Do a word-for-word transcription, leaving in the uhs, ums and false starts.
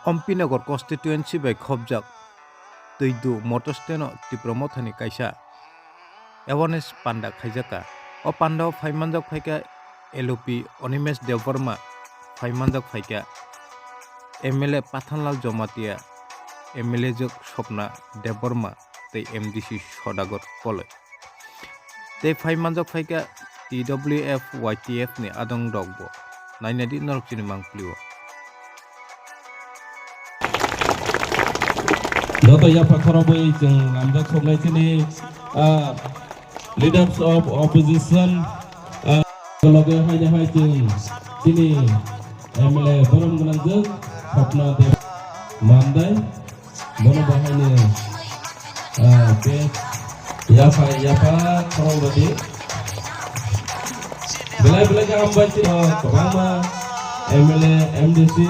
Ompinagar constituency bai khopjak Twidu motor stand-o Tipra Mothani kaisa awareness panda khaijakha. O pandao phaimanjak phaikha L O P Animesh Debbarma, phaimanjak phaikha M L A Pathanlal Jamatia, M L A jwk Swapna Debbarma tei M D C Sodagar Koloi. Tei phaimanjak phaikha T W F Y T F ni adong rokbo. Nainadi norok chini mangpili o. Joto yapha khorokbai chwng lamjak soknai chini, ah, leaders of opposition, ah, loge haini hai chwng chini M L A borom gwnang jwk Swapna Deb Mandai. Bono bahaini, ah, best yapha, yapha khorokbai di. Belai belai khe hambai chini kwbangma M L A, M D C,